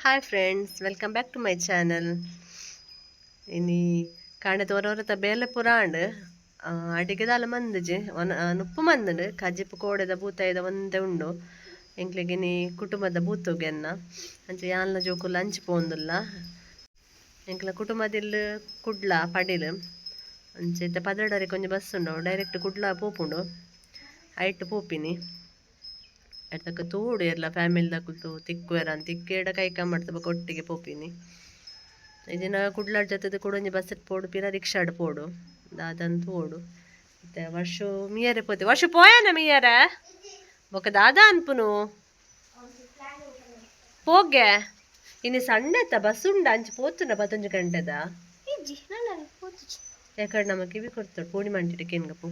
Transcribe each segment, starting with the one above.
Hi friends, welcome back to my channel. ಇನಿ ಕಾಂಡೆ ಒರೊರತ ಬೇಲೆ ಪೂರ ಆಂಡ್. ಅಡಿಗೆದಾಲ ಮಂದಿಜಿ ಒನ ನುಪ್ಪು ಮಂದುಂಡು. ಕಜಿಪು ಕೋಡೆದ ಬೂತಾಯಿದ ಒಂತೆ ಉಂಡು. ಎಂಕ್ಲೆಗ್ ಇನಿ ಕುಟುಂಬದ ಬೂತುಗೆನ್ನ ಅಂಚ ಯಾನ್ಲ ಜೋಕುಲು ಅಂಚಿ ಪೋವೊಂದುಲ್ಲ. ಎಂಕ್ಲ ಕುಟುಂಬದಿಲ್ಲು ಕುಡ್ಲ ಪಡಿಲು. ಅಂಚ ಇತ್ತೆ ಪದ್ರಾಡರಿಗ್ ಒಂಜಿ ಬಸ್ ಉಂಡು, ಡೈರೆಕ್ಟ್ ಕುಡ್ಲ ಪೋಪುಂಡು. ಐಟ್ ಪೋಪಿನಿ. ಐತಕ್ಕ ತೋಡು ಏರ್ಲ ಫ್ಯಾಮಿಲಿದಕುಲು ತಿಕ್ಕುವೆರ್ ಅಂದ್ ತಿಕ್ಕೇಡ ಕೈಕಂಬಡ್ತ ಬೊಕ ಒಟ್ಟಿಗೆ ಪೋಪಿನಿ. ಇಜಿಂಡ ಕುಡ್ಲಡ್ ಜತ್ತ್‌ದ್ ಕುಡೊಂಜಿ ಬಸ್ಸಟ್ ಪೋಡು, ಪಿರ ರಿಕ್ಷಾಡ್ ಪೋಡು, ದಾದಂದ್ ತೋಡು. ಇತ್ತೆ ವರ್ಷು ಮೀಯರೆ ಪೋತೆ. ವರ್ಷ ಪೋಯನ ಮೀಯರೆ ಬೊಕ ದಾದ ಅನ್ಪುನು ಪೋಗೆ. ಇನಿ ಸಣ್ಣತ್ತ ಬಸ್ ಉಂಡ ಅಂಚ ಪೋತುಂಡ ಪತ್ತೊಂಜಿ ಗಂಟೆದ. ಇಜ್ಜಿ, ನನ್ನ ಪೋತುಜಿ. ಯಾಕಡೆ ನಮ್ಮ ಕಿವಿ ಕೊಡ್ತಾడు ಪೋಣಿ ಮಂಟಿട്ട് ಕೇನ್ಗಪು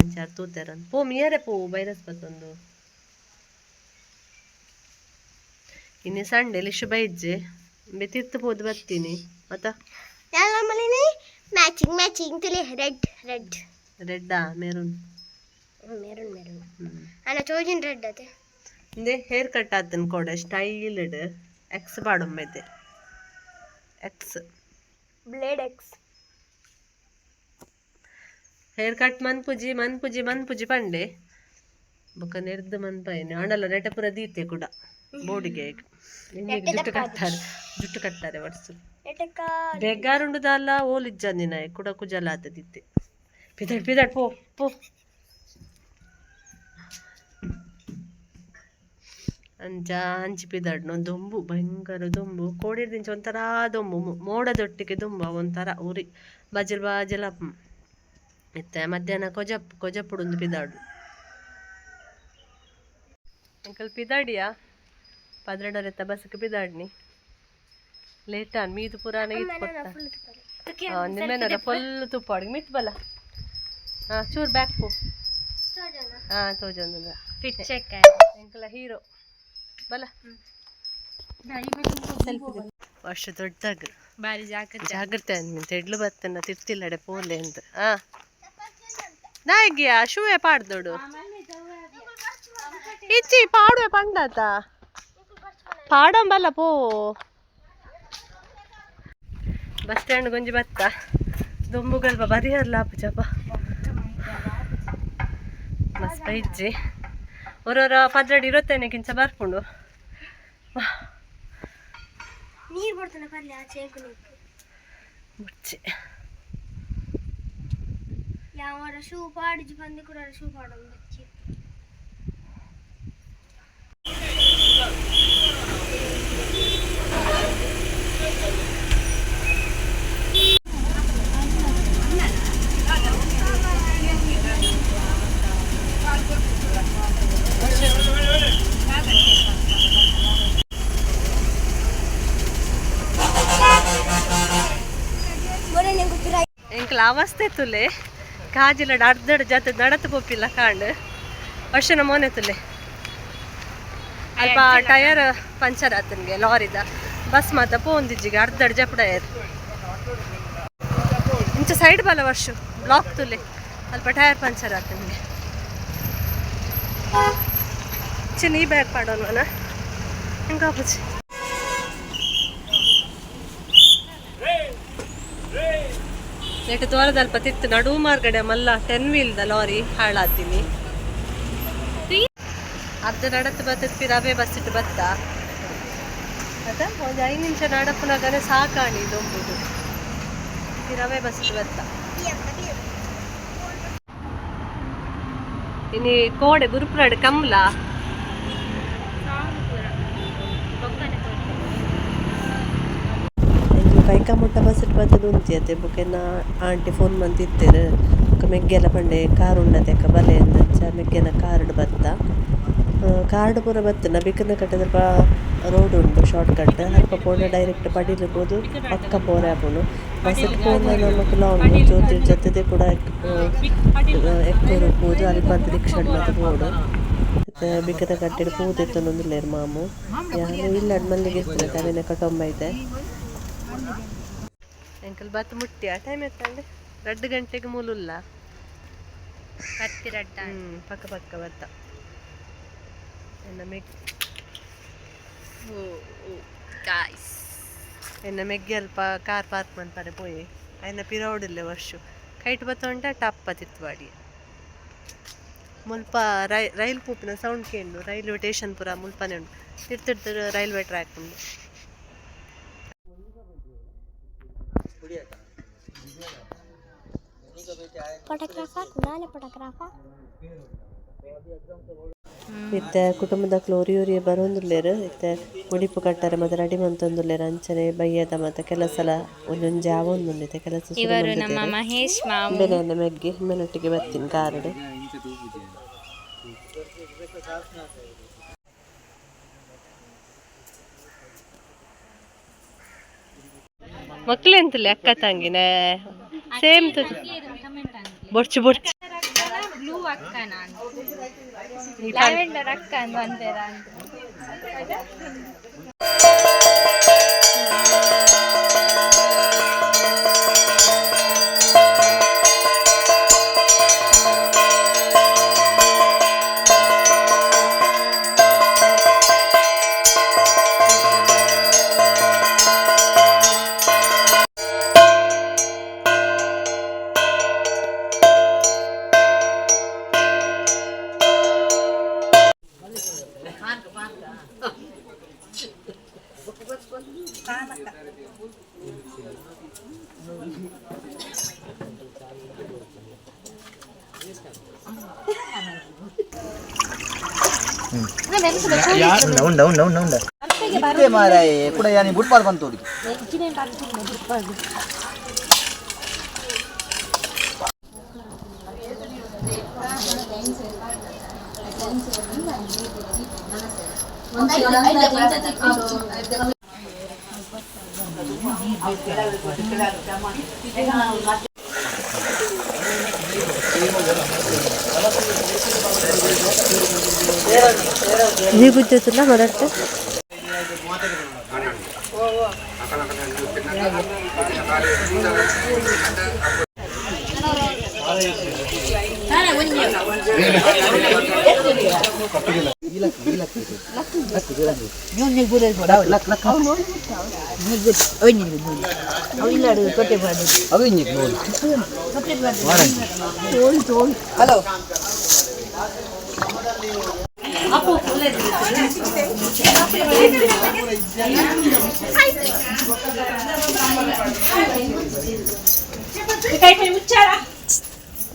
ಅಂಚಾರ್ ತೂತೆರ ಪೋ ಮಿಯರೆ ಪೋ ಬೈರಸ್ ಬತ್ತೊಂದು. ಇನಿ ಸಂಡೆ ಲಿಶು ಬೈಜ್ಜೆ ತಿರ್ತು ಪೋದು ಬರ್ತೀನಿ ಮತ್ತ. ನಮ್ಮಲ್ಲಿ ಮ್ಯಾಚಿಂಗ್ ಮ್ಯಾಚಿಂಗ್ ತುಲಿ, ರೆಡ್ ರೆಡ್. ರೆಡ್ಡಾ ಮೆರೂನ್? Maroon maroon. ಅಣ್ಣ ಚೋಜಿನ್ ರೆಡ್ ಅದೇ. ಇಂದೆ ಹೇರ್ ಕಟ್ ಆತನ್ ಕೋಡೆ ಸ್ಟೈಲ್ಡ್ ಎಕ್ಸ್ ಪಾಡೊಂಬೈತೆ X. Blade X. Hair cut ಮನ್ಪುಜಿ ಮನ್ಪುಜಿ ಮನ್ಪುಜಿ ಪಂಡೆ. ಬೊಕ ನೆರ್ದ್ ಮನ್ಪಾಯಿನಿ. ಆಂಡಲ ನೆಟ ಪೂರ ದೀತೆ ಕೂಡ ಬೋಡಿಗೆ. ಜುಟ್ಟು ಕಟ್ತಾರೆ, ಜುಟ್ಟು ಕಟ್ತಾರೆ ವರ್ಷ. ಬೆಗ್ಗಾರುಂಡು ದಾಲ ಓಲಿಜ್ಜಂದಿನ ಕುಡ ಕುಜಲ ಆತದಿತ್ತೆ. ಪಿದಡ್ ಪಿದಡ್ ಪೋ ಪೋ. ಅಂಚ ಅಂಚಿ ಪಿದಡ್ನ. ದೊಂಬು, ಭಯಂಕರ ದೊಂಬು. ಕೋಡಿರ್ದಿಂಚ ಒಂಥರ ದೊಂಬು, ಮೋಡದೊಟ್ಟಿಗೆ ದೊಂಬು ಒಂಥರ ಉರಿ ಬಜಲ್ ಬಾಜಲ್. ಇತ್ತೆ ಮಧ್ಯಾಹ್ನ ಕೊಜಪ್ ಕೊಜಪುಡುಂದು ಪಿದಾಡು. ಅಂಕಲ್ ಪಿದಾಡಿಯಾ? ಪದ್ರಡರೆತ್ತ ಬಸ್ಗೆ ಪಿದಾಡ್ನಿ. ಲೇಟ್ ಆನ್ ಮೀದು ಪುರಾಣ ಇತ್ತು ಕೊಟ್ಟ. ನಿಮ್ಮೇನಾರ ಫುಲ್ ತುಪ್ಪ ಅಡಿಗೆ ಮಿತ್ ಬಲ. ಹಾಂ, ಚೂರು ಬ್ಯಾಕ್ ಪೋ. ಹಾಂ, ತೋಜೊಂದು. Fit check. ಎಂಕಲ ಹೀರೋ ಬಲ. ವರ್ಷ ದೊಡ್ಡದಾಗ. ಬಾರಿ ಜಾಗ್ರತೆ. ಜಾಗ್ರತೆ ಅಂದ್ ತೆಡ್ಲು ಬತ್ತನ ತಿರ್ತಿಲ್ಲಡೆ ಪೋಲೆ ಅಂತ. ಆ ನಾಯಿಗಿಯ ಶೂವೆ ಪಾಡ್ದೋಡು. ಇಚ್ಚಿ ಪಾಡುವೆ ಪಂಡಾತ ಪಾಡಂಬಲ್ಲ ಪೋ. ಬಸ್ ಸ್ಟ್ಯಾಂಡ್ ಗೊಂಜಿ ಬತ್ತ. ದೊಂಬುಗಲ್ಪ ಬರಿಯರ್ಲ ಆಪುಜಪ್ಪ. ಬಸ್ ಬೈಜ್ಜಿ. ಒರೊರ ಪದ್ರಡಿ ಇರುತ್ತೇನೆಕ್ಕಿಂಚ ಬರ್ಪುಂಡು. ನೀರು ಬರ್ತಾನೆ ಪರ್ಲಿ ಆಚೆ. ಮುಚ್ಚಿ. ಯಾವ ಶೂ ಪಾಡಿಜಿ ಬಂದು ಕೂಡ ಶೂ ಪಾಡೋದು ಬಚ್ಚಿ. ಎಂಕ್ಲ ಅವಸ್ಥೆ ತುಲೆ. ಕಾಜಿಲಡ್ ಅರ್ಧಡ್ ಜಾತೆ ನಡತ್ ಪೋಪಿಲ್ಲ ಕಾಂಡ್. ವರ್ಷನ ಮೋನೆ ತುಲೆ. ಅಲ್ಪ ಟೈರ್ ಪಂಚರ್ ಆತನ್ಗೆ ಲಾರಿದ. ಬಸ್ ಮಾತ ಪೋಂದಿಜ್ಜಿಗೆ ಅರ್ಧಡ್ ಜಪಡಯರ್. ಇಂಚ ಸೈಡ್ ಬಲ ವರ್ಷ, ಬ್ಲಾಕ್ ತುಲೆ. ಅಲ್ಪ ಟೈರ್ ಪಂಚರ್ ಆತನ್ಗೆ. ಚಿನ್ನ ಈ ಬ್ಯಾಗ್ ಪಾಡೋಣ. ಹಿಂಗಾಪುಜಿ. ನೆಟ್ ತೋರದಲ್ಪ ತಿತ್ತು ನಡು ಮಾರ್ಗಡೆ ಮಲ್ಲ 10 ವೀಲ್ದ ಲಾರಿ ಹಾಳಾತೀನಿ. ಅರ್ಧ ನಡತ್ ಬತ್ತದ, ರವೆ ಬಸ್ ಇಟ್ಟು ಬತ್ತ. ಅದ ಒಂದು 5 ನಿಮಿಷ ನಡಪುನಗನೆ ಸಾಕಾಣಿ ದೊಂಬುದು. ರವೆ ಬಸ್ ಇಟ್ಟು ಬತ್ತ. ಇನಿ ಕೋಡೆ ಗುರುಪುರಾಡ್ ಕಮ್ಲ. ಕೈಕ ಮುಟ್ಟ ಬಸ್ ಬತ್ತದ ಉಂತಿ ಬೊಕ ಆಂಟಿ ಫೋನ್ ಮಂತಿತ್ತೆರ್. ಬೊಕ ಮೆಗ್ಗೆಲ ಪಂಡೆ ಕಾರ್ ಉಂಡತೆ ಅಕ್ಕ ಬಲೆ ಅಂದ್. ಮೆಗ್ಗೆನ ಕಾರ್ಡ್ ಬತ್ತ. ಕಾರ್ಡ್ ಪೂರ ಬತ್ತುಂಡ ಬಿಕರ್ನ ಕಟ್ಟದಲ್ಪ ರೋಡ್ ಉಂಡು, ಶಾರ್ಟ್ ಕಟ್. ಅಲ್ಪ ಪೋಂಡ ಡೈರೆಕ್ಟ್ ಪಡೀಲ್ ಪೋದು ಪಕ್ಕ ಪೋರೆ ಆಪುಂಡು. ಬಸ್ಸಟ್ ಪೋಂಡ ನಮಕ್ ಲಾಂಗ್. ಜ್ಯೋತಿಡ್ ಜತ್ತುದೆ ಕುಡ ಎಕ್ಕೂರು ಪೋದು ಅಲ್ಪರ್ದ್ ರಿಕ್ಷಾಡ್ ಮಾತ ಪೋವೊಡು. ಇತ್ತೆ ಬಿಕರ್ನ ಕಟ್ಟೆಡ್ ಪೂ ದೆತ್ತೊಂದುಲ್ಲೆರ್ ಮಾಮು. ಯಾನ್ ಇಲ್ಲಡ್ ಮಲ್ಲಿಗೆ ಇತ್ತಿನ ಅವೆನ್ ಕಟೊಂಬೈತೆ. ಎಂಕುಲು ಬತ್ತ್ ಮುಟ್ಟಿಯ. ಟೈಮ್ ಎತ್ತಂಡ್? 2 ಗಂಟೆಗೆ ಮೂಲುಲ್ಲ. ಪತ್ತಿ ರಡ್ಡ. ಪಕ್ಕ ಪಕ್ಕ ಬತ್ತ. ಎನ್ನ ಮೆಗ್ ಗಾಯ್ಸ್. ಎನ್ನ ಮೆಗ್ಗಿ ಅಲ್ಪ ಕಾರ್ ಪಾರ್ಕ್ ಮನ್ಪರೆ ಪೋಯೆ ಅಯ್ನ ಪಿರೌಡಿಲ್ಲೆ ವರ್ಷ ಕೈಟ್ ಬತ್ತೊಂಡ ಟಪ್ಪ ತಿರ್ತ್ವಾಡಿ ಮುಲ್ಪ ರೈಲ್ ಪೂಪಿನ ಸೌಂಡ್ ಕೇಂಡು ರೈಲ್ವೆ ಸ್ಟೇಷನ್ ಪೂರ ಮುಲ್ಪನೆ ಉಂಡು ತಿರ್ತಿರ್ತು ರೈಲ್ವೆ ಟ್ರ್ಯಾಕ್ ಉಂಡು. ಫೋಟೋಗ್ರಾಫರ್ ಕುಡಾಲೆ ಫೋಟೋಗ್ರಾಫರ್. ಇತ್ತೆ ಕುಟುಂಬದಕ್ಲು ಒರಿ ಒರಿಯೆ ಬರೊಂದುಲ್ಲೆರ್ ಇತ್ತೆ ಮುಡಿಪು ಕಟ್ಟರೆ ಮಾತ ರೆಡಿ ಮಂತೊಂದುಲ್ಲೆರ್ ಅಂಚನೆ ಬಯ್ಯದ ಮಾತ ಕೆಲಸಲ ಒಂಜೊಂಜಿ ಆವೊಂದುಂಡು ಇತ್ತೆ ಕೆಲಸ ಸುರು ಇವರು ನಮ್ಮ ಮಂತುದೆರ್. ಮಹೇಶ್ ಮಾಮು. ಉಂಬೆನೆ ಎನ್ನ ಮೆಗ್ಗಿ ಉಂಬೆನೊಟ್ಟಿಗೆ ಬತ್ತಿನ ಕಾರುಡು. ಮಕ್ಳು ಎಂತಲೆ ಅಕ್ಕ ತಂಗಿನ ಸೇಮ್ ಬೊಡ್ಚು ಬೊಡ್ಚು. ಬ್ಲೂ ಅಕ್ಕ, ನಾನು ಲ್ಯಾವೆಂಡರ್ ಅಕ್ಕ ಅಂದ್ ಒಂದೇರ ಅಂತ. ಉಂಡ ಉಂಡ ಉಂಡ ಉಂಡ ಇತ್ತೆ ಮಾರಾಯ ಕೂಡ ಯಾನಿ ಬುಟ್ಪಾಲ್ ಬಂತೋಡಿ. ಈ ಗುಜ್ಜತ್ತಲ್ಲ ಮರಟ್ಟು. ಅವು ಇಂಜಿಕ್ ನೋಡಿ ಹಲೋ.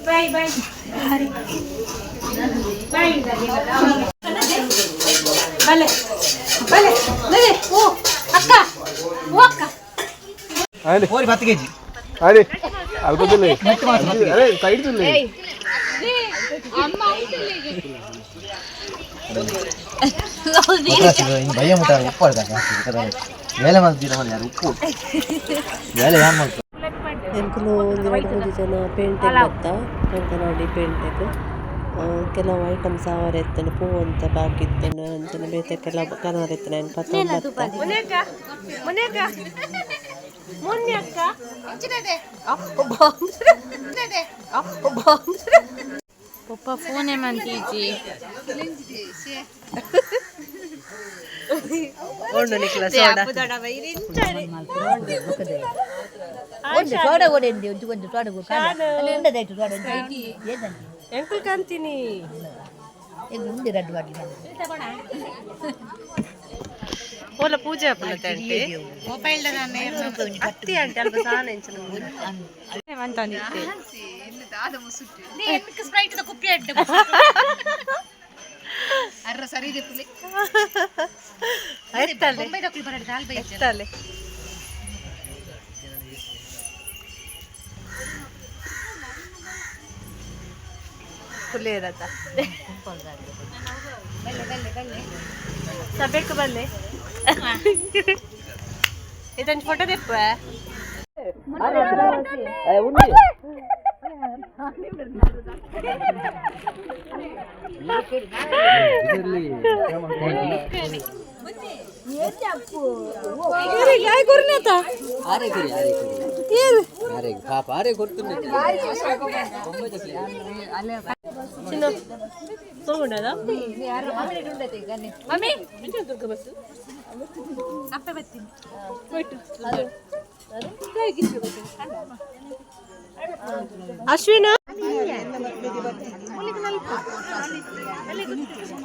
Boy boy boy. ಬಲೆ ಬಲೆ ಬಲೆ, ಓ ಅಕ್ಕ, ಓ ಅಕ್ಕ. ಹೋರಿ 10 ಕೆಜಿ. ಅರೆ ಅಲ್ಪದಲ್ಲೇ ಅರೆ ಸೈಡ್ ತುಲ್ಲೆ. ಭಯ ಮುಟ್ಟ ಉಪ್ಪು ಬೇಲೆ ಮಾಡ್ತೀರ ಯಾರು ಉಪ್ಪು ಬೇಲೆ ಯಾರು ಮಾಡ್ತಾರೆ? ಎಂಕುಲು ಒಂಜಿ ರಡ್ಡ್ ಮೂಜಿ ಜನ ಪೇಂಟೆಗ್ ಬತ್ತ ಕಂಕನಾಡಿ ಪೇಂಟೆಗ್. ಕೆಲವು ಐಟಮ್ಸ್ ಆವರೆ ಇತ್ತಂಡ್, ಪೂ ಒಂತೆ ಬಾಕಿ ಇತ್ತಂಡ್, ಅಂಚನೆ ಬೇತೆ ಕೆಲವು ಕನವರೆ ಇತ್ತಂಡ್, ಐನ್ ಪತ್ತೊಂದು ಬತ್ತ. ಪಪ್ಪ ಫೋನೇ ಮಂತೀಜಿ. ಓಂಡು ನಿಕ್ಲ ಸೋಡಾ. ಎಂಕುಲ್ ಕಾಂತೀನಿ. ಓಲ ಪೂಜೆ ಆಪುನ ಆಂಟಿ ಅತ್ತಿ ಆಂಟಿ ಅಲ್ಪ ಸಾನ ಇಂಚಿನ. ಎತ್ತಲೆ ಎತ್ತಲೆ. ಕುಲೇರತ ಸಬೇಕು ಬಲ್ಲೆ ಇದೊಂದು ಫೋಟೋ ತೆಪ್ಪ. ಆರೆ ಕುರಿ ಆರೆ ಕುರಿ ಆರೆ ಪಾಪ ಆರೆ ಕೊಡ್ತುಂಡೆ. ಚಿನ್ನ ತಗೊಂಡದ. ಮಮ್ಮಿ. ಅಶ್ವಿನ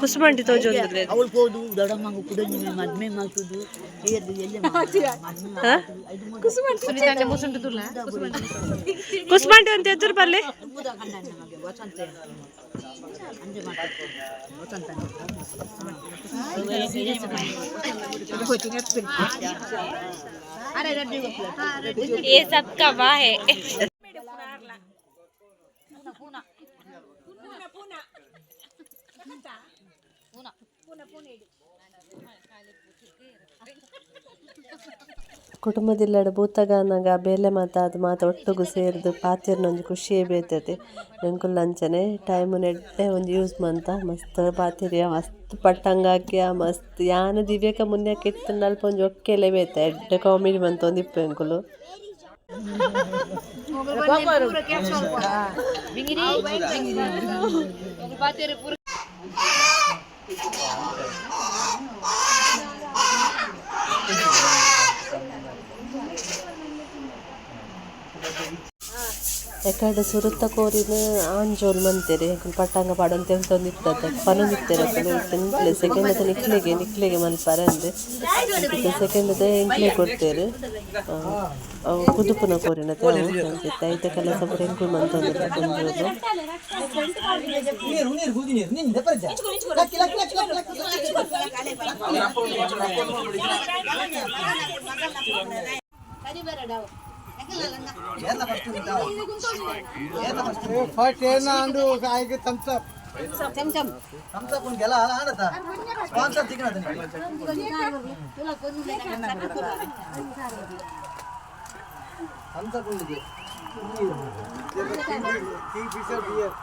ಕುಸುಮಂಡಿ ತೋಜೊಂದಿಲ್ಲ. ಅವಳು ಹೋದು ದೊಡ್ಡಮ್ಮಂಗು ಕುಡಂಜಿ ಮದ್ಮೆ ಮಾಡ್ತುದು. ಕುಸುಮಂಡಿ ಅಂತ ಎದುರು ಬಲ್ಲಿ. ये सबका वाह है. ಕುಟುಂಬದಿಲ್ಲಡ ಬೂತಗಾನಾಗ ಬೇಲೆ ಮಾತ ಅದು ಮಾತ ಒಟ್ಟುಗು ಸೇರ್ದು ಪಾತೆರ್ನ ಒಂಜಿ ಖುಷಿಯೇ ಬೇತದೆ. ಎಂಕುಲು ಅಂಚನೆ ಟೈಮ್ ನೆಡ್ಡೆ ಒಂಜಿ ಯೂಸ್ ಮಂತ ಮಸ್ತ್ ಪಾತೆರಿಯ, ಮಸ್ತ್ ಪಟ್ಟಂಗ ಹಾಕಿಯ ಮಸ್ತ್ ಯಾನ್ ದಿವ್ಯಕ ಮುನ್ಯಕ್ಕೆ ಇತ್ತುಂಡ ಅಲ್ಪ ಒಂಜಿ ಒಕ್ಕೆಲೆ ಬೇತೆ ಎಡ್ಡೆ ಕಾಮಿಡಿ ಮಂತೊಂದಿಪ್ಪು ಎಂಕುಲು. ಎಕಡೆ ಸುರುತ್ತ ಕೋರಿನ ಆಂಜೋಲ್ ಮಂತೆರ್ ಎಂಕುಲು ಪಟ್ಟಂಗ ಪಾಡೊಂದು ತೆಲ್ತೊಂದಿತ್ತತ್ತ ಪನೊಂದಿತ್ತೆರ್ ಅಕುಲು. ಇತ್ತೆ ಸೆಕೆಂಡ್ ಅದ ನಿಕ್ಲೆಗೆ ನಿಕ್ಲೆಗೆ ಮನ್ಪರೆ ಅಂದ್ ಇತ್ತೆ ಸೆಕೆಂಡ್ ಅದ ಎಂಕ್ಲೆ ಕೊಡ್ತೇರು. ಅವು ಕುದುಪುನ ಕೋರಿನ ಇತ್ತೆ ಐತ ಕೆಲಸ ಪೂರ ಎಂಕುಲು ಮಂತೊಂದುಲ್ಲ ಪೊಂಜೋಲು. ನೀರು ನೀರು ಗುದಿ ನೀರು ನಿಂದೆ ಪರಿಚಯ ಲಕ್ಕಿ ಲಕ್ಕಿ ಲಕ್ಕಿ ಲಕ್ಕಿ ಲಕ್ಕಿ. ಫಸ್ಟ್ ಏನ ಅಂದು ಆಯ್ಕೆ ಥಮ್ಸ್ ಅಪ್. ಥಮ್ಸ್ ಅಪ್ ಉಂಟಲ್ಲ ಅಲ್ಲ ಆಡತಾ ಸ್ಪಾನ್ಸರ್ ತಿಕ್ಕನದ. ಥಮ್ಸ್ ಅಪ್ ಉಂಡಿಗೆ. Kingfisher beer.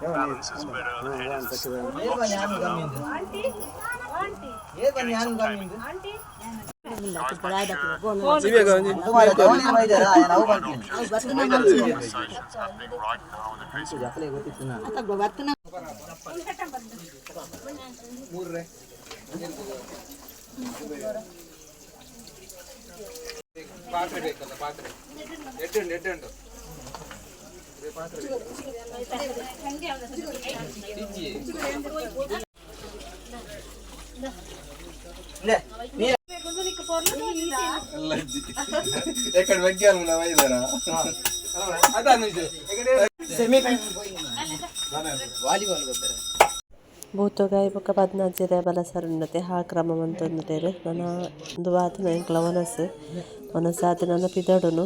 ಏರ್ ಬನ್ನಿ ಯಾನು ಕಮ್ಮಿ ಏರ್ ಬನ್ನಿ ಯಾನು ಕಮ್ಮಿ. ನಾವು ಬರ್ತೀನಿ ಗೊತ್ತಿತ್ತು ನಾನು. ಪಾತ್ರೆ ಬೇಕಲ್ಲ, ಪಾತ್ರೆ ಎಡ್ಡುಂಡು ಎಡ್ಡುಂಡು ಪಾತ್ರೆ. ಎಕಡೆ ಬಗ್ಗೆ ಅಲ್ಲ ವೈದಾರ. ವಾಲಿಬಾಲ್ ಗೊತ್ತಾರೆ. ಬೂತೊಗಾಯಿ ಬೊಕ್ಕ ಪದ್ನಾಜಿರೆ ಬಲಸರುಂಡತೆ ಹಾ ಕ್ರಮ ಮಂತೊಂದುಲ್ಲೆರ್. ನನ ಉಂದು ಆತುನ ಎಂಕ್ಲ ವನಸ್ ವನಸ್ ಆದ್ ನನ ಪಿದಡುನು.